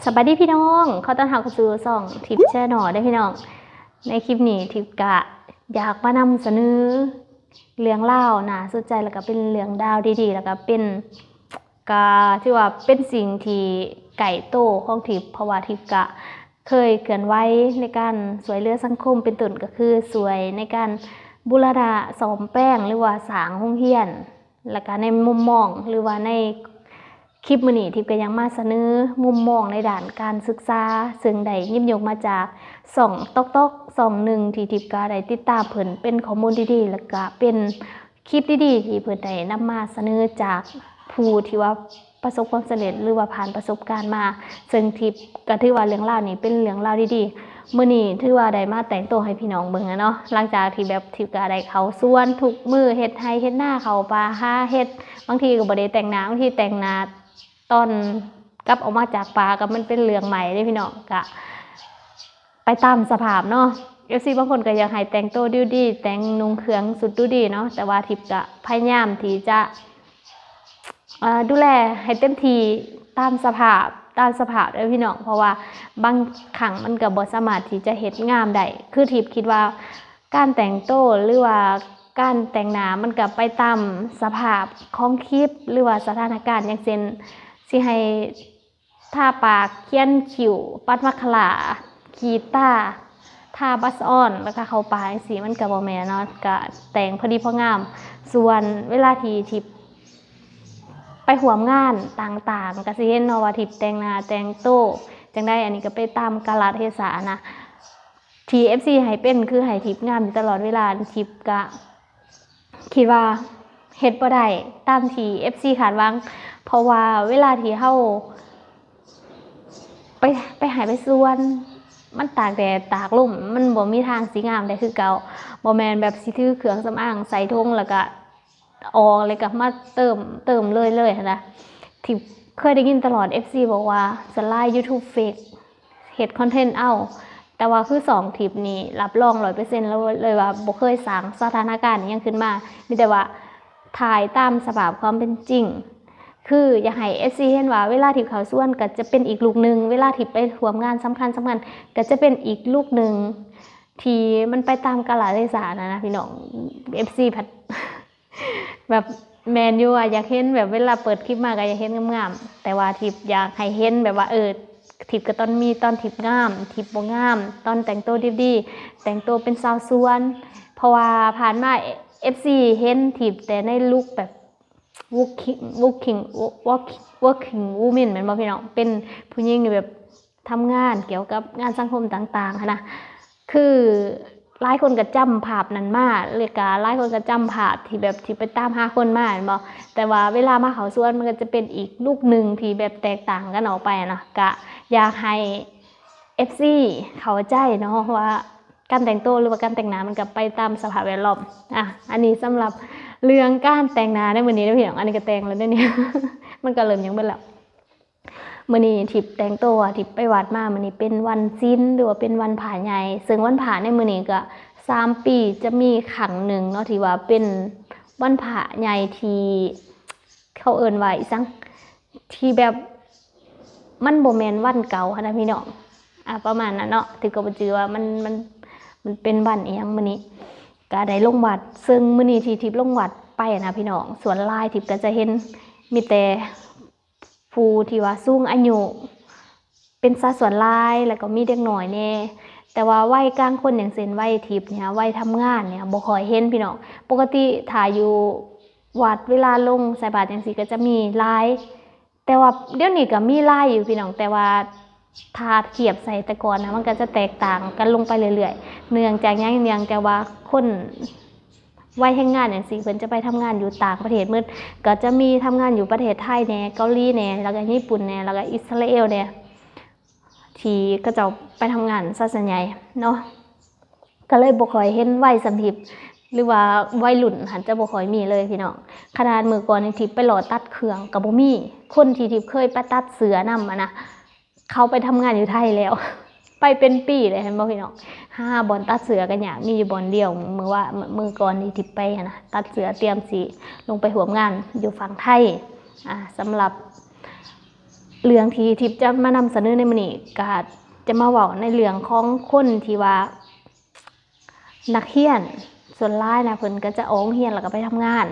ສະບາຍດີພີ່ນ້ອງ, ຂໍຕ້ອນຮັບເຂົ້າສູ່ຊ່ອງທິບແຊນແນວເດີພີ່ນ້ອງ. ໃນຄລິບນີ້ທິບກະຢາກມານຳສະເໜີເລື່ອງລາວໜ້າສົນໃຈ ແລ້ວກະເປັນເລື່ອງລາວດີໆ ແລ້ວກະເປັນ ກະຖືວ່າເປັນສິ່ງທີ່ໃກ້ໂຕຂອງທິບ ເພາະວ່າທິບກະເຄີຍເຄື່ອນໄຫວໃນການຊ່ວຍເຫຼືອສັງຄົມ ເປັນຕົ້ນກະຄືຊ່ວຍໃນການບູລະນະສ້ອມແປງ ຫຼືວ່າສ້າງໂຮງຮຽນ. ແລ້ວກະໃນມຸມມອງ ຫຼືວ່າໃນຄລິບມື້ນີ້ ທິບກະຍັງມາສະເໜີມຸມມອງໃນດ້ານການສຶກສາ ເຊິ່ງໄດ້ຍິບຍົກມາຈາກຊ່ອງຕອກຕອກ ຊ່ອງໜຶ່ງທີ່ທິບກະໄດ້ຕິດຕາມເພິ່ນ ເປັນຂໍ້ມູນດີໆ ແລ້ວກະເປັນຄລິບດີໆທີ່ເພິ່ນໄດ້ນຳມາສະເໜີຈາກຜູ້ທີ່ວ່າປະສົບຄວາມສຳເລັດ ຫຼືວ່າຜ່ານປະສົບການມາ ເຊິ່ງທິບກະຖືວ່າເລື່ອງລາວນີ້ເປັນເລື່ອງລາວດີໆ. ມື້ນີ້ຖືວ່າໄດ້ມາແຕ່ງໂຕໃຫ້ພີ່ນ້ອງເບິ່ງຫັ້ນເນາະ ຫຼັງຈາກທີ່ແບບທິບກະໄດ້ເຂົ້າສວນທຸກມື້ ເຮັດໄຮ່ເຮັດນາ ເຂົ້າປ່າຫາເຫັດ ບາງທີກະບໍ່ໄດ້ແຕ່ງໜ້າ ບາງທີແຕ່ງໜ້າຕອນກັບອອກມາຈາກປ່າ ກະມັນເປັນເລື່ອງໃໝ່ເດ້ພີ່ນ້ອງ. ກະໄປຕາມສະພາບເນາະ ເອັຟຊີບາງຄົນກະຢາກໃຫ້ແຕ່ງໂຕດູດີ ແຕ່ງນຸ່ງເຄື່ອງຊຸດດູດີເນາະ ແຕ່ວ່າທິບກະພະຍາຍາມທີ່ຈະ ອ່າ ດູແລໃຫ້ເຕັມທີ່ຕາມສະພາບ ຕາມສະພາບເດີພີ່ນ້ອງ ເພາະວ່າບາງຄັ້ງມັນກະບໍ່ສາມາດທີ່ຈະເຮັດງາມໄດ້ ຄືທິບຄິດວ່າການແຕ່ງໂຕ ຫຼືວ່າການແຕ່ງໜ້າ ມັນກະໄປຕາມສະພາບຂອງຄລິບ ຫຼືວ່າສະຖານະການ ຢ່າງເຊັ່ນ ຊິໃຫ້ທາປາກ ຂຽນຄິ້ວ ປັດມາຄາລາ ຂີດຕາ ທາບລັດອອນ ແລ້ວກະເຂົ້າປ່າຈັ່ງຊີ້ ມັນກະບໍ່ແມ່ນເນາະ ກະແຕ່ງພໍດີພໍງາມ. ສ່ວນເວລາທີ່ທິບ ໄປຮ່ວມງານຕ່າງໆ ກະຊິເຫັນເນາະວ່າທິບແຕ່ງໜ້າແຕ່ງໂຕຈັ່ງໃດ ອັນນີ້ກະໄປຕາມກາລະເທສະນະ ທີ່ເອັຟຊີໃຫ້ເປັນ ຄືໃຫ້ທິບງາມຢູ່ຕະຫຼອດເວລາ. ທິບກະຄິດວ່າເຮັດບໍ່ໄດ້ຕາມທີ່ເອັຟຊີຄາດຫວັງ ເພາະວ່າເວລາທີ່ເຮົາໄປ ໄປໄຮ່ໄປສວນ ມັນຕາກແດດຕາກລົມ ມັນບໍ່ມີທາງຊິງາມໄດ້ຄືເກົ່າ ບໍ່ແມ່ນແບບຊິຖືເຄື່ອງສຳອາງໃສ່ຖົງ ແລ້ວກະ ອອກ ແລ້ວກະມາເຕີມ ເຕີມເລື້ອຍໆຫັ້ນນະ. ທີ່ເຄີຍໄດ້ຍິນຕະຫຼອດ ເອັຟຊີບອກວ່າສ່ວນຫຼາຍ YouTube fake ເຮັດຄອນເທັນເອົາ ແຕ່ວ່າຄືຊ່ອງທິບນີ້ ຮັບຮອງຮ້ອຍເປີເຊັນເລີຍວ່າບໍ່ເຄີຍສ້າງສະຖານະການອີ່ຫຍັງຂຶ້ນມາ ມີແຕ່ວ່າຖ່າຍຕາມສະພາບຄວາມເປັນຈິງ. ຄືຢາກໃຫ້ເອັຟຊີເຫັນວ່າເວລາທີ່ເຂົ້າສວນກະຈະເປັນອີກລຸກໜຶ່ງ ເວລາທີ່ໄປຮ່ວມງານສຳຄັນໆ ກະຈະເປັນອີກລຸກໜຶ່ງ ທີ່ມັນໄປຕາມກາລະເທສະຫັ້ນນະພີ່ນ້ອງ. ເອັຟຊີພັດ ແບບແມ່ນຢູ່ວ່າຢາກເຫັນ ແບບເວລາເປີດຄລິບມາກະຢາກເຫັນງາມໆ ແຕ່ວ່າທິບຢາກໃຫ້ເຫັນແບບວ່າ ເອີ ທິບກະຕ້ອງມີຕອນທິບງາມ ທິບບໍ່ງາມ ຕອນແຕ່ງໂຕດີໆ ແຕ່ງໂຕເປັນຊາວສວນ ເພາະວ່າຜ່ານມາ ເອັຟຊີເຫັນທິບແຕ່ໃນລຸກແບບ working working working woman ແມ່ນບໍ່ພີ່ນ້ອງ ເປັນຜູ້ຍິງທີ່ແບບ ທຳງານກ່ຽວກັບງານສັງຄົມຕ່າງໆຫັ້ນນະ ຄືຫຼາຍຄົນກະຈຳພາບນັ້ນມາ ແລ້ວກະຫຼາຍຄົນກະຈຳພາບທີ່ແບບທີ່ໄປຕາມຫາຄົນມາແມ່ນບໍ່ ແຕ່ວ່າເວລາມາເຂົ້າສວນມັນກະຈະເປັນອີກລຸກໜຶ່ງທີ່ແບບແຕກຕ່າງກັນອອກໄປຫັ້ນນະ. ກະຢາກໃຫ້ເອັຟຊີເຂົ້າໃຈເນາະວ່າການແຕ່ງໂຕ ຫຼືວ່າການແຕ່ງໜ້າມັນກະໄປຕາມສະພາບແວດລ້ອມ. ອ່ະ ອັນນີ້ສຳລັບເລື່ອງການແຕ່ງໜ້າໃນມື້ນີ້ເດີພີ່ນ້ອງ ອັນນີ້ກະແຕ່ງແລ້ວເດ້ນີ້ ມັນກະເລີ່ມຫຍັງເບິດແລ້ວ. ມື້ນີ້ທິບແຕ່ງໂຕວ່າທິບໄປວັດມາ ມື້ນີ້ເປັນວັນສິນ ຫຼືວ່າເປັນວັນພະໃຫຍ່ ເຊິ່ງວັນພະໃນມື້ນີ້ກະສາມປີຈະມີຄັ້ງໜຶ່ງເນາະ ທີ່ວ່າເປັນວັນພະໃຫຍ່ທີ່ເຂົາເອີ້ນວ່າອີ່ຫຍັງ ທີ່ແບບມັນບໍ່ແມ່ນວັນເກົ່າຫັ້ນນະພີ່ນ້ອງ ອ່າ ປະມານນັ້ນເນາະ ຖືກກະບໍ່ຈື່ວ່າມັນ ມັນ ມັນເປັນວັນອີ່ຫຍັງມື້ນີ້ ກະໄດ້ລົງວັດ ເຊິ່ງມື້ນີ້ທີ່ທິບລົງວັດໄປນະພີ່ນ້ອງ ສ່ວນຫຼາຍທິບກະຈະເຫັນມີແຕ່ ຜູ້ທີ່ວ່າສູງອາຍຸເປັນຊາວສ່ວນຫຼາຍ ແລ້ວກໍມີເດັກນ້ອຍແດ່ ແຕ່ວ່າໄວກາງຄົນ ຢ່າງເຊັ່ນ ໄວທິບນີ້ ໄວທຳງານນີ້ ບໍ່ຄ່ອຍເຫັນພີ່ນ້ອງ. ປົກກະຕິຖ້າຢູ່ວັດ ເວລາລົງໃສ່ບາດຈັ່ງຊີ້ ກໍຈະມີຫຼາຍ ແຕ່ວ່າດຽວນີ້ກໍມີຫຼາຍຢູ່ພີ່ນ້ອງ ແຕ່ວ່າ ຖ້າທຽບໃສ່ແຕ່ກ່ອນນະ ມັນກໍຈະແຕກຕ່າງກັນລົງໄປເລື້ອຍໆ ເນື່ອງຈາກຫຍັງ? ເນື່ອງຈາກວ່າຄົນໄວແຮງງານຈັ່ງຊີ້ ເພິ່ນຈະໄປທຳງານຢູ່ຕ່າງປະເທດໝົດ ກໍຈະມີທຳງານຢູ່ປະເທດໄທແດ່ ເກົາຫຼີແດ່ ແລ້ວກໍຍີ່ປຸ່ນແດ່ ແລ້ວກໍອິດສະຣາເອວແດ່ ທີ່ເຂົາເຈົ້າໄປທຳງານຊະສ່ວນໃຫຍ່ເນາະ. ກໍເລີຍບໍ່ຄ່ອຍເຫັນໄວສ່ຳທິບ ຫຼືວ່າໄວລຸ້ນຫັ້ນຈະບໍ່ຄ່ອຍມີເລີຍພີ່ນ້ອງ. ຂະໜາດມື້ກ່ອນນີ້ທິບໄປຫຼໍ່ຕັດເຄື່ອງກໍບໍ່ມີ ຄົນທີ່ທິບເຄີຍໄປຕັດເສື້ອນຳຫັ້ນນະ ເຂົາໄປທຳງານຢູ່ໄທແລ້ວ ໄປເປັນປີແລ້ວ ເຫັນບໍ່ພີ່ນ້ອງ. ຫາບ່ອນຕັດເສື້ອກໍຍາກ ມີຢູ່ບ່ອນດຽວ ມື້ວ່າ ມື້ກ່ອນທີ່ທິບໄປຫັ້ນນະ ຕັດເສື້ອຕຽມຊິລົງໄປຮ່ວມງານຢູ່ຝັ່ງໄທ. ອ່າ ສຳລັບ ເລື່ອງທີ່ທິບຈະມານຳສະເໜີໃນມື້ນີ້ ກະຈະມາເວົ້າໃນເລື່ອງຂອງຄົນທີ່ວ່າ ນັກຮຽນສ່ວນຫຼາຍນະ ເພິ່ນກໍຈະອອກໂຮງຮຽນແລ້ວກໍໄປທຳງານ.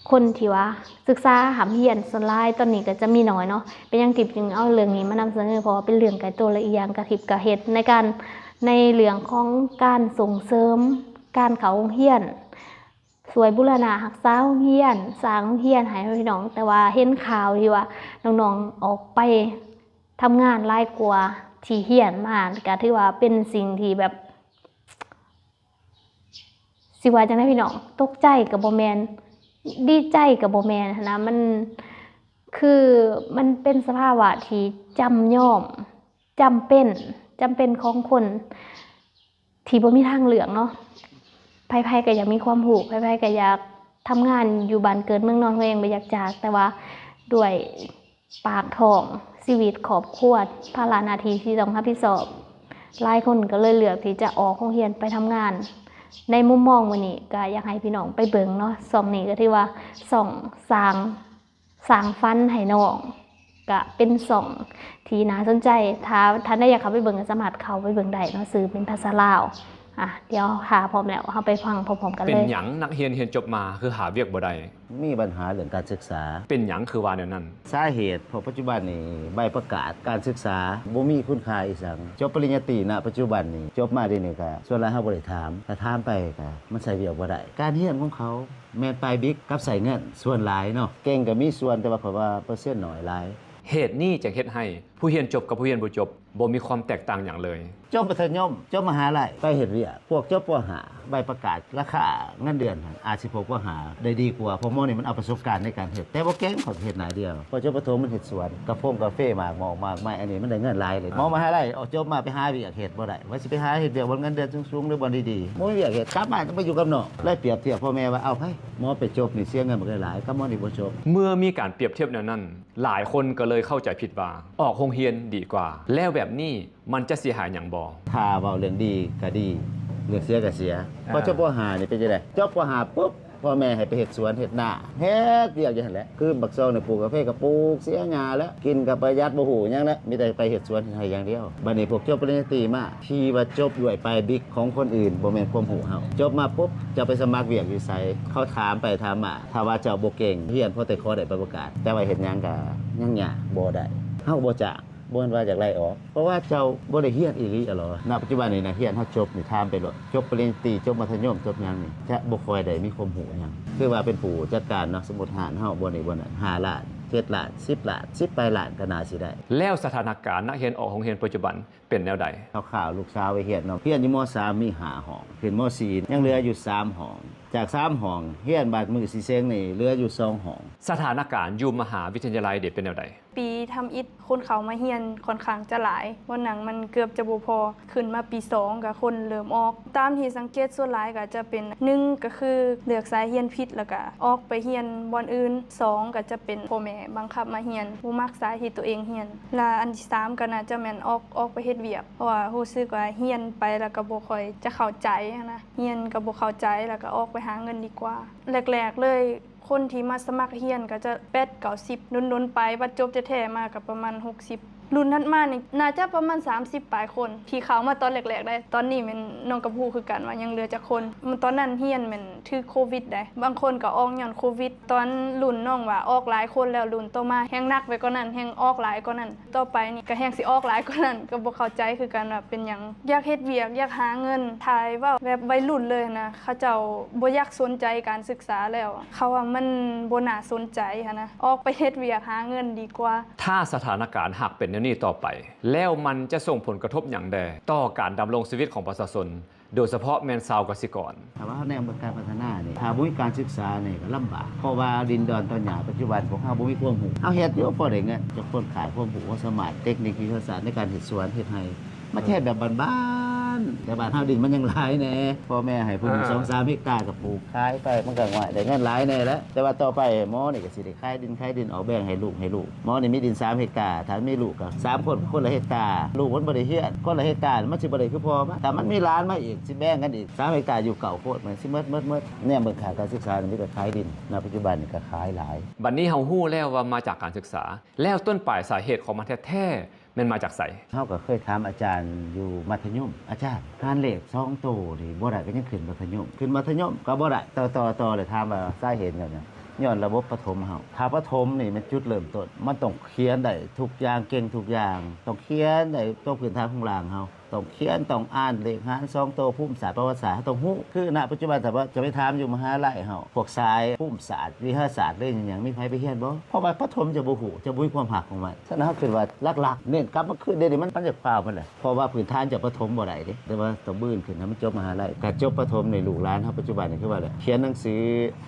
ຄົນທີ່ວ່າສຶກສາຮ່ຳຮຽນສ່ວນຫຼາຍຕອນນີ້ກໍຈະມີໜ້ອຍເນາະ. ເປັນຫຍັງທິບຈຶ່ງເອົາເລື່ອງນີ້ມານຳສະເໜີ? ເພາະວ່າເປັນເລື່ອງໄກໂຕ ແລະ ອີກຢ່າງກະທິບກະເຮັດໃນການ ໃນເລື່ອງຂອງການສົ່ງເສີມການເຂົ້າໂຮງຮຽນ ຊ່ວຍບູລະນະຮັກສາໂຮງຮຽນ, ສ້າງໂຮງຮຽນໃຫ້ເນາະພີ່ນ້ອງ. ແຕ່ວ່າເຫັນຂ່າວທີ່ວ່ານ້ອງໆອອກໄປທຳງານຫຼາຍກວ່າທີ່ຮຽນມາ ກໍຖືວ່າເປັນສິ່ງທີ່ແບບ ຊິວ່າຈັ່ງໃດພີ່ນ້ອງ, ຕົກໃຈກໍບໍ່ແມ່ນ, ດີໃຈກໍບໍ່ແມ່ນຫັ້ນນະ. ມັນ ຄືມັນເປັນສະພາວະທີ່ຈຳຍອມ, ຈຳເປັນ, ຈຳເປັນຂອງຄົນ ທີ່ບໍ່ມີທາງເລືອກເນາະ. ໃຜໆກໍຢາກມີຄວາມຮູ້, ໃຜໆກໍຢາກທຳງານຢູ່ບ້ານເກີດເມືອງນອນຂອງຕົວເອງ, ບໍ່ຢາກຈາກ, ແຕ່ວ່າດ້ວຍປາກທ້ອງ, ຊີວິດຄອບຄົວ, ພາລະໜ້າທີ່ທີ່ຕ້ອງຮັບຜິດຊອບ, ຫຼາຍຄົນກໍເລີຍເລືອກທີ່ຈະອອກໂຮງຮຽນໄປທຳງານ. ໃນມຸມມອງມື້ນີ້ກໍຢາກໃຫ້ພີ່ນ້ອງໄປເບິ່ງເນາະ, ຊ່ອງນີ້ກໍຖືວ່າຊ່ອງສ້າງ ສ້າງຝັນໃຫ້ນ້ອງ ກະເປັນຊ່ອງທີ່ໜ້າສົນໃຈ. ຖ້າທ່ານໃດຢາກເຂົ້າໄປເບິ່ງ ກໍສາມາດເຂົ້າໄປເບິ່ງໄດ້ເນາະ, ຊື່ເປັນພາສາລາວ. ອ່ະ ດຽວຖ້າພ້ອມແລ້ວ ເຮົາໄປຟັງພ້ອມໆກັນເລີຍ. ເປັນຫຍັງນັກຮຽນຮຽນຈົບມາຄືຫາວຽກບໍ່ໄດ້? ມີບັນຫາເລື່ອງການສຶກສາ. ເປັນຫຍັງຄືວ່າແນວນັ້ນ? ສາເຫດເພາະປັດຈຸບັນນີ້ໃບປະກາດການສຶກສາບໍ່ມີຄຸນຄ່າອີ່ຫຍັງ. ຈົບປະລິນຍາຕີນະປັດຈຸບັນນີ້ ຈົບມາດຽວນີ້ກະສ່ວນຫຼາຍເຮົາບໍ່ໄດ້ຖາມ, ຖ້າຖາມໄປກະມັນໃຊ້ວຽກບໍ່ໄດ້. ການຮຽນຂອງເຂົາ ແມ່ນປາຍບິກກັບໃຊ້ເງິນສ່ວນຫຼາຍເນາະ. ເກັ່ງກໍມີສ່ວນ, ແຕ່ວ່າຂ້ອຍວ່າເປີເຊັນໜ້ອຍຫຼາຍ. ເຫດນີ້ຈຶ່ງເຮັດໃຫ້ຜູ້ຮຽນຈົບກັບຜູ້ຮຽນບໍ່ຈົບບໍ່ມີຄວາມແຕກຕ່າງຫຍັງເລີຍ. ຈົບມັດທະຍົມ, ຈົບມະຫາໄລ, ໄປເຮັດວຽກ. ພວກຈົບ ປໍຫ້າ ໃບປະກາດລາຄາເງິນເດືອນຫັ້ນ ອາດຊິ ປໍຫ້າ ໄດ້ດີກວ່າ, ເພາະໝໍນີ້ມັນເອົາປະສົບການໃນການເຮັດ. ແຕ່ບໍ່ເກັ່ງ, ຂ້ອຍເຮັດໜ້າດຽວ. ພໍຈົບປະຖົມມັນເຮັດສວນ, ກາຟົງກາເຟ, ໝາກໝອກໝາກໄມ້, ອັນນີ້ມັນໄດ້ເງິນຫຼາຍເລີຍ. ໝໍມະຫາໄລອອກຈົບມາໄປຫາວຽກເຮັດບໍ່ໄດ້. ວ່າຊິໄປຫາເຮັດວຽກບ່ອນເງິນເດືອນສູງໆ ຫຼື ບ່ອນດີໆ, ບໍ່ມີວຽກເຮັດ, ກັບມາຈະໄປຢູ່ກັບນ້ອງ. ເລີຍປຽບທຽບພໍ່ແມ່ວ່າ ເອົາ ໃຜ ໝໍໄປຈົບນີ້ເສຍເງິນບັກຫຼາຍໆ ກັບໝໍນີ້ບໍ່ຈົບ. ເມື່ອມີການປຽບທຽບແນວນັ້ນ, ຫຼາຍຄົນກໍເລີຍເຂົ້າໃຈຜິດວ່າອອກໂຮງຮຽນດີກວ່າ. ແລ້ວແບບນີ້ມັນຈະເສຍຫາຍຫຍັງບໍ່? ຖ້າເວົ້າເລື່ອງດີກໍດີ, ເລື່ອງເສຍກໍເສຍ. ອ່າ ພໍຈົບ ປໍຫ້າ ນີ້ເປັນຈັ່ງໃດ? ຈົບ ປໍຫ້າ ປຸບ ພໍ່ແມ່ໃຫ້ໄປເຮັດສວນເຮັດນາ, ເຮັດວຽກຢູ່ຫັ້ນແຫຼະ. ຄືບັກຊອງນີ້ ປູກກາເຟກໍປູກ, ເສຍຫຍ້າແລ້ວ, ກິນກໍປະຢັດ, ບໍ່ຮູ້ຫຍັງແລ້ວ, ມີແຕ່ໄປເຮັດສວນເຮັດໄຮ່ຢ່າງດຽວ. ບັດນີ້ພວກຈົບປະລິນຍາຕີມາ, ທີ່ວ່າຈົບດ້ວຍປາຍບິກຂອງຄົນອື່ນ ບໍ່ແມ່ນຄວາມຮູ້ເຮົາ. ຈົບມາປຸບ ຈະໄປສະໝັກວຽກຢູ່ໃສ? ເຂົາຖາມໄປຖາມມາ, ຖ້າວ່າເຈົ້າບໍ່ເກັ່ງ, ຮຽນພໍແຕ່ຂໍໄດ້ໃບປະກາດ, ແຕ່ວ່າເຮັດຫຍັງກໍຍັງຍາກ, ບໍ່ໄດ້. ເຮົາກໍບໍ່ຈ້າງ, ບໍ່ແມ່ນວ່າຢາກໄລ່ອອກ, ເພາະວ່າເຈົ້າບໍ່ໄດ້ຮຽນອີ່ຫຼີ. ອະຫຼໍ ນະປັດຈຸບັນນີ້ ນັກຮຽນເຮົາຈົບນີ້ ຖາມໄປໂລດ, ຈົບປະລິນຍາຕີ, ຈົບມັດທະຍົມ, ຈົບຫຍັງນີ້ ຈະບໍ່ຄ່ອຍໄດ້ມີຄວາມຮູ້ຫຍັງ. ຄືວ່າເປັນຜູ້ຈັດການເນາະ, ສົມມຸດຮ້ານເຮົາ ບ່ອນນີ້ ບ່ອນນັ້ນ ຫ້າລ້ານ, ເຈັດລ້ານ, ສິບລ້ານ, ສິບປາຍລ້ານກໍໜ້າຊິໄດ້. ແລ້ວສະຖານະການນັກຮຽນອອກໂຮງຮຽນປັດຈຸບັນ ເປັນແນວໃດ? ຄ່າວໆ ລູກສາວໄປຮຽນເນາະ, ຮຽນຢູ່ ມໍສາມ ມີຫ້າຫ້ອງ, ຂຶ້ນ ມໍສີ່ ຍັງເຫຼືອຢູ່ສາມຫ້ອງ. ຈາກສາມຫ້ອງຮຽນ ບາດມື້ຊິເສັງນີ້ ເຫຼືອຢູ່ສອງຫ້ອງ. ສະຖານະການຢູ່ມະຫາວິທະຍາໄລເດ ເປັນແນວໃດ? ປີທຳອິດຄົນເຂົ້າມາຮຽນຂ້ອນຂ້າງຈະຫຼາຍ, ບ່ອນນັ່ງມັນເກືອບຈະບໍ່ພໍ. ຂຶ້ນມາປີສອງກະຄົນເລີ່ມອອກ. ຕາມທີ່ສັງເກດສ່ວນຫຼາຍກະຈະເປັນ ໜຶ່ງ ກະຄືເລືອກສາຍຮຽນຜິດ ແລ້ວກະອອກໄປຮຽນບ່ອນອື່ນ, ສອງ ກະຈະເປັນພໍ່ແມ່ບັງຄັບມາຮຽນ, ບໍ່ມັກສາຍທີ່ຕົວເອງຮຽນ. ລະອັນທີສາມ ກະໜ້າຈະແມ່ນອອກ, ອອກໄປເຮັດວຽກ, ເພາະວ່າຮູ້ສຶກວ່າຮຽນໄປແລ້ວກະບໍ່ຄ່ອຍຈະເຂົ້າໃຈຫັ້ນນະ, ຮຽນກະບໍ່ເຂົ້າໃຈ ແລ້ວກະອອກໄປຫາເງິນດີກວ່າ. ແລກໆເລີຍ ຄົນທີ່ມາສະໝັກຮຽນກໍຈະແປດເກົ້າສິບ, ດົນໆໄປ ບັດຈົບແທ້ໆມາກໍປະມານຫົກສິບ. ລຸ້ນຖັດມານີ້ໜ້າຈະປະມານສາມສິບປາຍຄົນ ທີ່ເຂົ້າມາຕອນແລກໆໄດ໋. ຕອນນີ້ແມ່ນນ້ອງກໍບໍ່ຮູ້ຄືກັນວ່າຍັງເຫຼືອຈັກຄົນ. ຕອນນັ້ນຮຽນແມ່ນຖືກໂຄວິດໄດ໋, ບາງຄົນກໍອອກຍ້ອນໂຄວິດ. ຕອນລຸ້ນນ້ອງວ່າອອກຫຼາຍຄົນແລ້ວ, ລຸ້ນຕໍ່ມາແຮ່ງໜັກໄປກວ່ານັ້ນ, ແຮ່ງອອກຫຼາຍກວ່ານັ້ນ. ຕໍ່ໄປນີ້ກໍແຮ່ງຊິອອກຫຼາຍກວ່ານັ້ນ, ກໍບໍ່ເຂົ້າໃຈຄືກັນວ່າເປັນຫຍັງ. ຢາກເຮັດວຽກ, ຢາກຫາເງິນ, ຖ້າເວົ້າແບບໄວລຸ້ນເລີຍນະ, ເຂົາເຈົ້າບໍ່ຢາກສົນໃຈການສຶກສາແລ້ວ, ເຂົາວ່າມັນບໍ່ໜ້າສົນໃຈຫັ້ນນະ, ອອກໄປເຮັດວຽກຫາເງິນດີກວ່າ. ຖ້າສະຖານະການຫາກເປັນແນວນີ້ຕໍ່ໄປ, ແລ້ວມັນຈະສົ່ງຜົນກະທົບຫຍັງແດ່ຕໍ່ການດຳລົງຊີວິດຂອງປະຊາຊົນ, ໂດຍສະເພາະແມ່ນຊາວກະສິກອນ? ຖ້າວ່າເຮົາແນມເບິ່ງການພັດທະນານີ້, ຖ້າບໍ່ມີການສຶກສານີ້ກໍລຳບາກ, ເພາະວ່າດິນດອນຕອນຫຍ້າປັດຈຸບັນພວກເຮົາບໍ່ມີຄວາມຮູ້. ເຮົາເຮັດຢູ່ພໍໄດ້ເງິນ, ຈະຄົນຂາຍຄວາມຮູ້, ຄວາມສາມາດ, ເຕັກນິກວິທະຍາສາດໃນການເຮັດສວນເຮັດໄຮ່, ມາເຮັດແບບບ້ານໆ ແຕ່ບ້ານເຮົາດິນມັນຍັງຫຼາຍແດ່ ພໍ່ແມ່ໃຫ້ຜູ້ໜຶ່ງ ອ່າ ສອງສາມເຮັກຕາ ກໍປູກຂາຍໄປ ມັນກໍງ່າຍ ໄດ້ເງິນຫຼາຍແດ່ແຫຼະ. ແຕ່ວ່າຕໍ່ໄປໝໍນີ້ກໍຊິໄດ້ຂາຍດິນຂາຍດິນ ອອກແບ່ງໃຫ້ລູກໃຫ້ລູກ. ໝໍນີ້ມີດິນສາມເຮັກຕາ ຖ້າມີລູກກໍສາມຄົນ ຄົນລະເຮັກຕາ ລູກມັນບໍ່ໄດ້ຮຽນ ຄົນລະເຮັກຕາ ມັນຊິບໍ່ໄດ້ຄືພໍ່ມັນ. ຖ້າມັນມີຫຼານມາອີກ ຊິແບ່ງກັນອີກ ສາມເຮັກຕາ ຢູ່ເກົ້າຄົນ ມັນຊິໝົດ ໝົດ ໝົດ. ແນມເບິ່ງຄ່າການສຶກສານີ້ ມີແຕ່ຂາຍດິນ ນະ ປັດຈຸບັນນີ້ກໍຂາຍຫຼາຍ. ບັດນີ້ເຮົາຮູ້ແລ້ວວ່າມາຈາກການສຶກສາ ແລ້ວຕົ້ນປາຍສາເຫດຂອງມັນແທ້ໆ ແມ່ນມາຈາກໃສ? ເຮົາກໍເຄີຍຖາມອາຈານຢູ່ມັດທະຍົມ, ອາຈານ, ຫານເລກສອງໂຕນີ້ບໍ່ໄດ້ ກໍຍັງຂຶ້ນມັດທະຍົມ, ຂຶ້ນມັດທະຍົມກໍບໍ່ໄດ້, ຕໍ່ໆໆ ແລ້ວຖາມວ່າສາເຫດຍ້ອນຫຍັງ? ຍ້ອນລະບົບປະຖົມເຮົາ. ຖ້າປະຖົມນີ້ແມ່ນຈຸດເລີ່ມຕົ້ນ, ມັນຕ້ອງຂຽນໄດ້ທຸກຢ່າງ, ເກັ່ງທຸກຢ່າງ, ຕ້ອງຂຽນໄດ້ຕົວພື້ນຖານຂອງລ່າງເຮົາ, ຕ້ອງຂຽນ, ຕ້ອງອ່ານເລກຫານສອງໂຕ, ພູມສາດ, ປະຫວັດສາດ, ເຮົາຕ້ອງຮູ້. ຄື ນະ ປັດຈຸບັນ ຖ້າວ່າຈະໄປຖາມຢູ່ມະຫາໄລເຮົາ, ພວກສາຍພູມສາດ, ວິຫາສາດ ຫຼື ຫຍັງ, ມີໃຜໄປຮຽນບໍ່? ເພາະວ່າປະຖົມຈະບໍ່ຮູ້, ຈະບໍ່ມີຄວາມຮັກຂອງມັນ. ສະນັ້ນ ເຮົາຄິດວ່າຫຼັກໆ ເນັ້ນກັບມາຄືດຽວນີ້ ມັນ ມັນຈະຟ້າວໝົດແຫຼະ. ເພາະວ່າພື້ນຖານຈາກປະຖົມບໍ່ໄດ້ເດ້, ແຕ່ວ່າຕ້ອງບືນຂຶ້ນໃຫ້ມັນຈົບມະຫາໄລ. ການຈົບປະຖົມໃນລູກຫຼານເຮົາປັດຈຸບັນນີ້ ຄືວ່າແຫຼະ, ຂຽນໜັງສື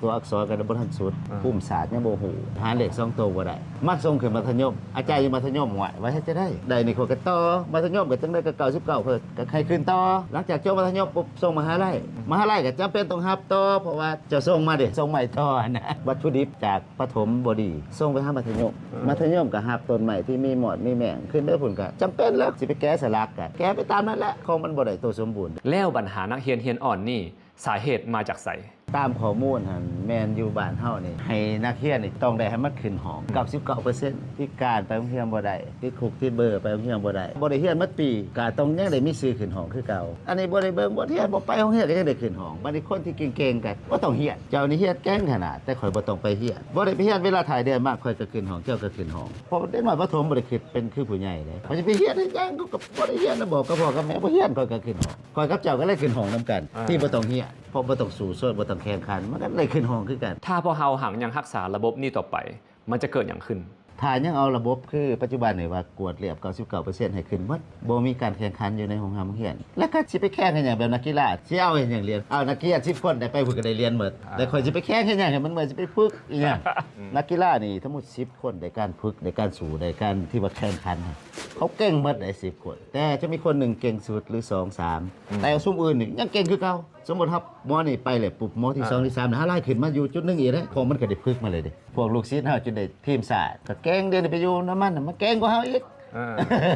ຕົວອັກສອນກໍບໍ່ທັນສຸດ, ອ່າ ພູມສາດຍັງບໍ່ຮູ້, ຫານເລກສອງໂຕບໍ່ໄດ້, ມັກສົ່ງຂຶ້ນມັດທະຍົມ. ອາຈານຢູ່ມັດທະຍົມ ວ່າ ວ່າເຮັດຈັ່ງໃດ? ໄດ້ນີ້ຂ້ອຍກໍຕໍ່, ມັດທະຍົມກໍຈັ່ງໃດກໍເກົ້າສິບເກົ້າ ຂ້ອຍກໍໃຫ້ຂຶ້ນຕໍ່. ຫຼັງຈາກຈົບມັດທະຍົມປຸບ ສົ່ງມະຫາໄລ, ມະຫາໄລກໍຈຳເປັນຕ້ອງຮັບຕໍ່, ເພາະວ່າເຈົ້າສົ່ງມາເດ້, ສົ່ງໃໝ່ຕໍ່ຫັ້ນນະ. ວັດຖຸດິບຈາກ ປະຖົມບໍ່ດີ ສົ່ງໄປຫາມັດທະຍົມ, ອືມ ມັດທະຍົມກໍຮັບຕົ້ນໄມ້ທີ່ມີມອດມີແມງ, ຂຶ້ນໄປພຸ້ນກໍຈຳເປັນແລ້ວ ຊິໄປແກະສະຫຼັກກໍແກະໄປຕາມນັ້ນແຫຼະ, ຂອງມັນບໍ່ໄດ້ໂຕສົມບູນ. ແລ້ວບັນຫານັກຮຽນຮຽນອ່ອນນີ້ ສາເຫດມາຈາກໃສ? ຕາມຂໍ້ມູນຫັ້ນ ແມ່ນຢູ່ບ້ານເຮົານີ້ ໃຫ້ນັກຮຽນນີ້ຕ້ອງໄດ້ໃຫ້ມັນຂຶ້ນຫ້ອງ ເກົ້າສິບເກົ້າເປີເຊັນ, ພິການໄປໂຮງຮຽນບໍ່ໄດ້, ຕິດຄຸກຕິດເບີ ໄປໂຮງຮຽນບໍ່ໄດ້, ບໍ່ໄດ້ຮຽນໝົດປີ ກໍຕ້ອງຍັງໄດ້ມີຊື່ຂຶ້ນຫ້ອງຄືເກົ່າ. ອັນນີ້ບໍ່ໄດ້ເບິ່ງບົດຮຽນ, ບໍ່ໄປໂຮງຮຽນກໍຍັງໄດ້ຂຶ້ນຫ້ອງ. ບັດນີ້ຄົນທີ່ເກັ່ງໆກໍບໍ່ຕ້ອງຮຽນ, ເຈົ້ານີ້ຮຽນເກັ່ງຂະໜາດ ແຕ່ຂ້ອຍບໍ່ຕ້ອງໄປຮຽນ. ບໍ່ໄດ້ໄປຮຽນ, ເວລາທ້າຍເດືອນມາ ຂ້ອຍກໍຂຶ້ນຫ້ອງ, ເຈົ້າກໍຂຶ້ນຫ້ອງ. ເພາະເດັກນ້ອຍປະຖົມບໍ່ໄດ້ຄິດເປັນຄືຜູ້ໃຫຍ່ເດ້. ຂ້ອຍຊິໄປຮຽນເຮັດຫຍັງ? ກໍບໍ່ໄດ້ຮຽນນະ, ບອກກັບພໍ່ກັບແມ່ ບໍ່ຮຽນ ຂ້ອຍກໍຂຶ້ນຫ້ອງ. ຂ້ອຍກັບເຈົ້າກໍເລີຍຂຶ້ນຫ້ອງນຳກັນ ອ່າ ທີ່ບໍ່ຕ້ອງຮຽນ, ເພາະບໍ່ຕ້ອງສູ້ຊົນ, ບໍ່ຕ້ອງແຂ່ງຂັນ, ມັນກໍໄດ້ຂຶ້ນຫ້ອງຄືກັນ. ຖ້າພວກເຮົາຫາກຍັງຮັກສາລະບົບນີ້ຕໍ່ໄປ ມັນຈະເກີດຫຍັງຂຶ້ນ? ຖ້າຍັງເອົາລະບົບຄືປັດຈຸບັນນີ້ວ່າກວດລຽບເກົ້າສິບເກົ້າເປີເຊັນໃຫ້ຂຶ້ນໝົດ, ບໍ່ມີການແຂ່ງຂັນຢູ່ໃນໂຮງຮ່ຳໂຮງຮຽນ, ແລ້ວກໍຊິໄປແຂ່ງເຮັດຫຍັງ? ແບບນັກກິລາ ຊິເອົາເຮັດຫຍັງຫຼຽນ? ເອົານັກຮຽນສິບຄົນໄດ້ໄປພຸ້ນກໍໄດ້ຫຼຽນໝົດ, ອ່າ ແລ້ວຂ້ອຍຊິໄປແຂ່ງເຮັດຫຍັງໃຫ້ມັນເມື່ອຍ? ຊິໄປຝຶກອີຫຍັງ? ອືມ ນັກກິລານີ້ທັງໝົດສິບຄົນ ໄດ້ການຝຶກ ໄດ້ການສູ້ ໄດ້ການທີ່ວ່າແຂ່ງຂັນ, ເຂົາເກັ່ງໝົດໄດ້ສິບຄົນ, ແຕ່ຈະມີຄົນໜຶ່ງເກັ່ງສຸດ ຫຼື ສອງສາມ ອືມ ແຕ່ຊຸມອື່ນນີ້ຍັງເກັ່ງຄືເກົ່າ. ສົມມຸດຮັບໝໍນີ້ໄປແລ້ວປຸບ ໝໍທີສອງ ອ່າ ທີສາມ ຫາລາຍຂຶ້ນມາຢູ່ຈຸດໜຶ່ງອີກເດ້, ເພາະມັນກໍໄດ້ຝຶກມາເລີຍເດ້. ພວກລູກສິດເຮົາຈົນໄດ້ທີມຊາດ ກໍເກັ່ງ, ດຽວນີ້ໄປຢູ່ນຳມັນ ມັນເກັ່ງກວ່າເຮົາອີກ.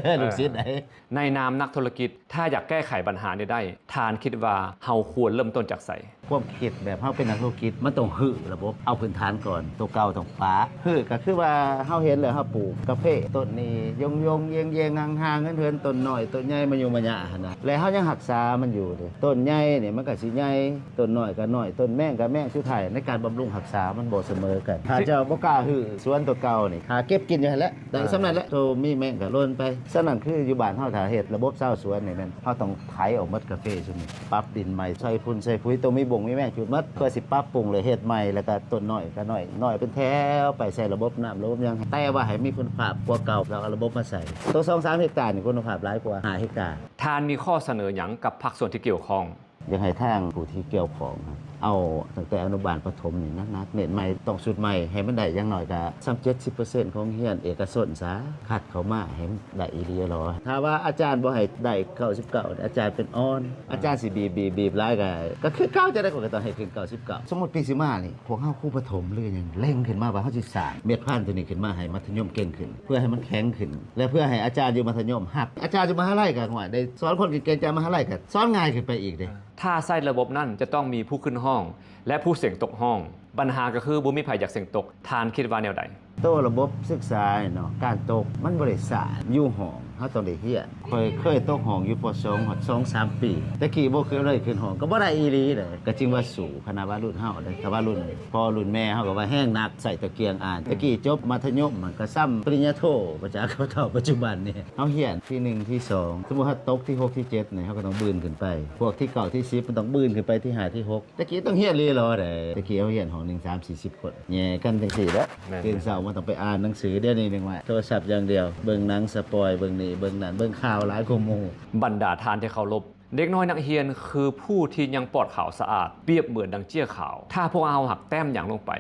ເອີ ລູກສິດໃດ໋. ໃນນາມນັກທຸລະກິດ ຖ້າຢາກແກ້ໄຂບັນຫານີ້ໄດ້ ທ່ານຄິດວ່າເຮົາຄວນເລີ່ມຕົ້ນຈາກໃສ? ຄວາມຄິດແບບເຮົາເປັນນັກທຸລະກິດ ມັນຕ້ອງຮື້ລະບົບ, ເອົາພື້ນຖານກ່ອນ, ໂຕເກົ່າຕ້ອງປະ. ຮື້ກໍຄືວ່າເຮົາເຫັນແລ້ວ ເຮົາປູກກາເຟຕົ້ນນີ້ ຍົງໆ ເຢງໆ ຫ່າງໆ ເຫີນໆ, ຕົ້ນນ້ອຍຕົ້ນໃຫຍ່ ມາຍຸມາຍະຫັ້ນນະ, ແລະເຮົາຍັງຮັກສາມັນຢູ່ເດ້. ຕົ້ນໃຫຍ່ນີ້ມັນກໍຊິໃຫຍ່, ຕົ້ນນ້ອຍກໍນ້ອຍ, ຕົ້ນແມງກໍແມງ, ສຸດທ້າຍໃນການບຳລຸງຮັກສາມັນບໍ່ສະເໝີກັນ. ຖ້າເຈົ້າບໍ່ກ້າຮື້ສວນໂຕເກົ່ານີ້ ຫາເກັບກິນຢູ່ຫັ້ນແຫຼະ, ໄດ້ ອ່າ ສ່ຳນັ້ນແຫຼະ, ໂຕມີແມງກໍຫຼົ່ນໄປ. ສະນັ້ນ ຄືຢູ່ບ້ານເຮົາ ຖ້າເຮັດລະບົບຊາວສວນນີ້ ແມ່ນເຮົາຕ້ອງໄຖອອກໝົດກາເຟຊຸມນີ້, ປັບດິນໃໝ່, ໃສ່ຝຸ່ນໃສ່ປຸ໋ຍ, ໂຕມີບົງມີແມງ ຈູດໝົດ, ເພື່ອຊິປັບປຸງ ແລະ ເຮັດໃໝ່, ແລ້ວກໍຕົ້ນນ້ອຍກໍນ້ອຍ, ນ້ອຍເປັນແຖວໄປ, ໃສ່ລະບົບນ້ຳລະບົບຫຍັງ, ແຕ່ວ່າໃຫ້ມີຄຸນນະພາບກວ່າເກົ່າ, ແລ້ວເອົາລະບົບມາໃສ່. ໂຕສອງສາມເຮັກຕານີ້ ຄຸນນະພາບຫຼາຍກວ່າຫ້າເຮັກຕາ. ທ່ານມີຂໍ້ສະເໜີຫຍັງກັບພາກສ່ວນທີ່ກ່ຽວຂ້ອງ? ຢາກໃຫ້ທາງຜູ້ທີ່ກ່ຽວຂ້ອງເອົາຕັ້ງແຕ່ອະນຸບານປະຖົມນີ້ໜັກໆ, ເນັ້ນໃໝ່, ຕ້ອງຊຸດໃໝ່, ໃຫ້ມັນໄດ້ຢ່າງໜ້ອຍກະຊາວເຈັດສິບເປີເຊັນຂອງໂຮງຮຽນເອກະຊົນຊະ, ຄັດເຂົ້າມາໃຫ້ມັນໄດ້ອີ່ຫຼີຫຼໍ. ຖ້າວ່າອາຈານບໍ່ໃຫ້ໄດ້ເກົ້າສິບເກົ້າ ອາຈານເປັນອ່ອນ, ອາຈານຊິບີບໆໆຫຼາຍກະ ກະຄືເກົ່າ, ຈັ່ງໃດຂ້ອຍກະຕ້ອງໃຫ້ຂຶ້ນເກົ້າສິບເກົ້າ. ສົມມຸດປີຊິມານີ້ ພວກເຮົາຄູປະຖົມ ຫຼື ຫຍັງ ເລັ່ງຂຶ້ນມາວ່າເຮົາຊິສ້າງເມັດພັນໂຕນີ້ຂຶ້ນມາໃຫ້ມັດທະຍົມເກັ່ງຂຶ້ນ, ເພື່ອໃຫ້ມັນແຂງຂຶ້ນ ແລະ ເພື່ອໃຫ້ອາຈານຢູ່ມັດທະຍົມຮັບ. ອາຈານຢູ່ມະຫາໄລກະ ຫ້ວຍ ໄດ້ສອນຄົນເກັ່ງໆຈາກມະຫາໄລ ກະສອນງ່າຍຂຶ້ນໄປອີກເດ້. ຖ້າໃຊ້ລະບົບນັ້ນຈະຕ້ອງມີຜູ້ຂຶ້ນຮ້ອງ ແລະ ຜູ້ສຽງຕົກຮ້ອງ. ບັນຫາກໍຄືບໍ່ມີໃຜຢາກສຽງຕົກ. ທ່ານຄິດວ່າແນວໃດ? ໂຕລະບົບສຶກສາເນາະ, ການຕົກມັນບໍ່ໄດ້ສ້າງຢູ່ຫ້ອງ, ເຮົາຕ້ອງໄດ້ຮຽນ. ຂ້ອຍເຄີຍຕົກຫ້ອງຢູ່ ປໍສອງ ຮອດສອງສາມປີ. ແຕ່ກີ້ບໍ່ເຄີຍໄດ້ຂຶ້ນຫ້ອງ, ກໍບໍ່ໄດ້ອີ່ຫຼີເດ້. ກໍຈຶ່ງວ່າສູ້ຄະນະວາລຸນເຮົາເດ້, ຖ້າວາລຸນພໍ່ລຸນແມ່ເຮົາກໍວ່າແຮງໜັກ, ໃສ່ຕະກຽງອ່ານ. ແຕ່ກີ້ຈົບມັດທະຍົມ ມັນກໍສ່ຳປະລິນຍາໂທ ປະຈາກເຂົາເທົ່າປັດຈຸບັນນີ້. ເຮົາຮຽນທີໜຶ່ງ ທີສອງ, ສົມມຸດເຮົາຕົກທີຫົກ ທີເຈັດນີ້, ເຮົາກໍຕ້ອງບືນຂຶ້ນໄປ. ພວກທີເກົ້າ ທີສິບ ມັນຕ້ອງບືນຂຶ້ນໄປທີຫ້າ ທີຫົກ. ແຕ່ກີ້ຕ້ອງຮຽນລີລໍເດ້. ແຕ່ກີ້ເຮົາຮຽນຫ້ອງໜຶ່ງສາມສີ່ສິບຄົນ, ແຍ່ກັນຈັ່ງຊີ້ແຫຼະ. ແມ່ນໆ. ຕື່ນເຊົ້າມາຕ້ອງໄປອ່ານໜັງສື, ດຽວນີ້ຍັງວ່າໂທລະສັບຢ່າງດຽວ, ເບິ່ງໜັງສະປອຍ, ເບິ່ງນີ້ເບິ່ງນັ້ນ, ເບິ່ງຂ່າວຫຼາຍກວ່າໝູ່. ບັນດາທ່ານທີ່ເຄົາລົບ, ເດັກນ້ອຍນັກຮຽນຄືຜູ້ທີ່ຍັງປອດຂາວສະອາດ, ປຽບເໝືອນດັ່ງເຈ້ຍຂາວ. ຖ້າພວກເຮົາຫາກແຕ້ມຫຍັງລົງໄປ,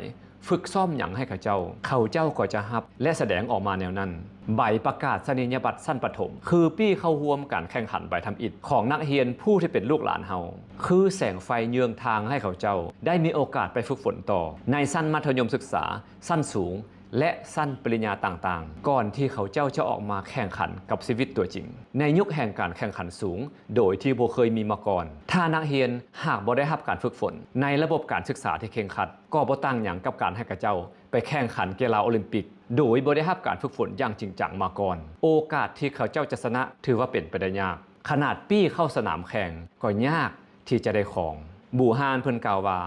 ຝຶກຊ້ອມຫຍັງໃຫ້ເຂົາເຈົ້າ, ເຂົາເຈົ້າກໍຈະຮັບ ແລະ ສະແດງອອກມາແນວນັ້ນ. ໃບປະກາດສະນີຍະບັດຊັ້ນປະຖົມ ຄືປີ້ເຂົ້າຮ່ວມການແຂ່ງຂັນໃບທຳອິດຂອງນັກຮຽນຜູ້ທີ່ເປັນລູກຫຼານເຮົາ, ຄືແສງໄຟເຍືອງທາງໃຫ້ເຂົາເຈົ້າໄດ້ມີໂອກາດໄປຝຶກຝົນຕໍ່ໃນຊັ້ນມັດທະຍົມສຶກສາ, ຊັ້ນສູງ ແລະ ຊັ້ນປະລິນຍາຕ່າງໆ ກ່ອນທີ່ເຂົາເຈົ້າຈະອອກມາແຂ່ງຂັນກັບຊີວິດຕົວຈິງ ໃນຍຸກແຫ່ງການແຂ່ງຂັນສູງໂດຍທີ່ບໍ່ເຄີຍມີມາກ່ອນ. ຖ້ານັກຮຽນຫາກບໍ່ໄດ້ຮັບການຝຶກຝົນໃນລະບົບການສຶກສາທີ່ເຄັ່ງຄັດ, ກໍບໍ່ຕ່າງຫຍັງກັບການໃຫ້ເຂົາເຈົ້າໄປແຂ່ງຂັນກິລາໂອລິມປິກ ໂດຍບໍ່ໄດ້ຮັບການຝຶກຝົນຢ່າງຈິງຈັງມາກ່ອນ. ໂອກາດທີ່ເຂົາເຈົ້າຈະຊະນະຖືວ່າເປັນໄປໄດ້ຍາກ. ຂະໜາດປີ້ເຂົ້າສະໜາມແຂ່ງກໍຍາກທີ່ຈະໄດ້ຄອງ. ບູຮານເພິ່ນກ່າວວ່າ,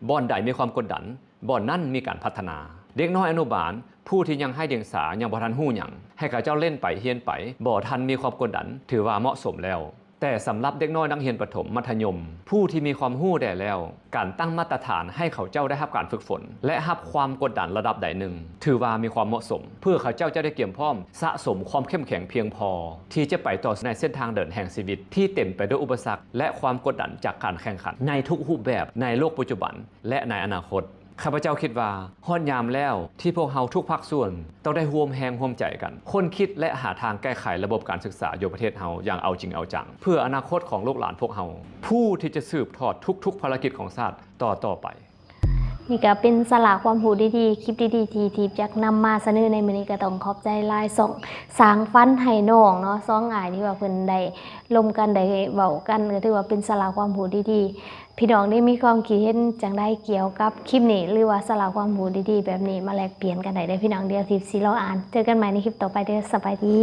ບ່ອນໃດມີຄວາມກົດດັນ, ບ່ອນນັ້ນມີການພັດທະນາ. ເດັກນ້ອຍອະນຸບານຜູ້ທີ່ຍັງໄຮ້ດຽງສາຍັງບໍ່ທັນຮູ້ຫຍັງ, ໃຫ້ເຂົາເຈົ້າເລ່ນໄປຮຽນໄປ, ບໍ່ທັນມີຄວາມກົດດັນ, ຖືວ່າເໝາະສົມແລ້ວ. ແຕ່ສຳລັບເດັກນ້ອຍນັກຮຽນປະຖົມ, ມັດທະຍົມ, ຜູ້ທີ່ມີຄວາມຮູ້ແດ່ແລ້ວ, ການຕັ້ງມາດຕະຖານໃຫ້ເຂົາເຈົ້າໄດ້ຮັບການຝຶກຝົນ ແລະ ຮັບຄວາມກົດດັນລະດັບໃດໜຶ່ງ, ຖືວ່າມີຄວາມເໝາະສົມ ເພື່ອເຂົາເຈົ້າຈະໄດ້ກຽມພ້ອມສະສົມຄວາມເຂັ້ມແຂງພຽງພໍ ທີ່ຈະໄປຕໍ່ໃນເສັ້ນທາງເດີນແຫ່ງຊີວິດທີ່ເຕັມໄປດ້ວຍອຸປະສັກ ແລະ ຄວາມກົດດັນຈາກການແຂ່ງຂັນໃນທຸກຮູບແບບໃນໂລກປັດຈຸບັນ ແລະ ໃນອະນາຄົດ. ຂ້າພະເຈົ້າຄິດວ່າຮອດຍາມແລ້ວທີ່ພວກເຮົາທຸກພາກສ່ວນຕ້ອງໄດ້ຮ່ວມແຮງຮ່ວມໃຈກັນ ຄົ້ນຄິດ ແລະ ຫາທາງແກ້ໄຂລະບົບການສຶກສາຢູ່ປະເທດເຮົາຢ່າງເອົາຈິງເອົາຈັງ ເພື່ອອະນາຄົດຂອງລູກຫຼານພວກເຮົາ ຜູ້ທີ່ຈະສືບທອດທຸກໆພາລະກິດຂອງຊາດຕໍ່ໆໄປ. ນີ້ກໍເປັນສາລະຄວາມຮູ້ດີໆ ຄລິບດີໆ ທີ່ທິບຢາກນຳມາສະເໜີໃນມື້ນີ້ ກໍຕ້ອງຂອບໃຈຫຼາຍຊ່ອງສ້າງຝັນໃຫ້ນ້ອງເນາະ ສອງອ້າຍທີ່ວ່າເພິ່ນໄດ້ລົມກັນ ໄດ້ເວົ້າກັນ ກໍຖືວ່າເປັນສາລະຄວາມຮູ້ດີໆ. ພີ່ນ້ອງໄດ້ມີຄວາມຄິດເຫັນຈັ່ງໃດກ່ຽວກັບຄລິບນີ້ ຫຼືວ່າສາລະຄວາມຮູ້ດີໆແບບນີ້ ມາແລກປ່ຽນກັນໄດ້ເດີ້ພີ່ນ້ອງ. ດຽວທິບຊິລໍອ່ານ. ເຈີກັນໃໝ່ໃນຄລິບຕໍ່ໄປເດີ້. ສະບາຍດີ.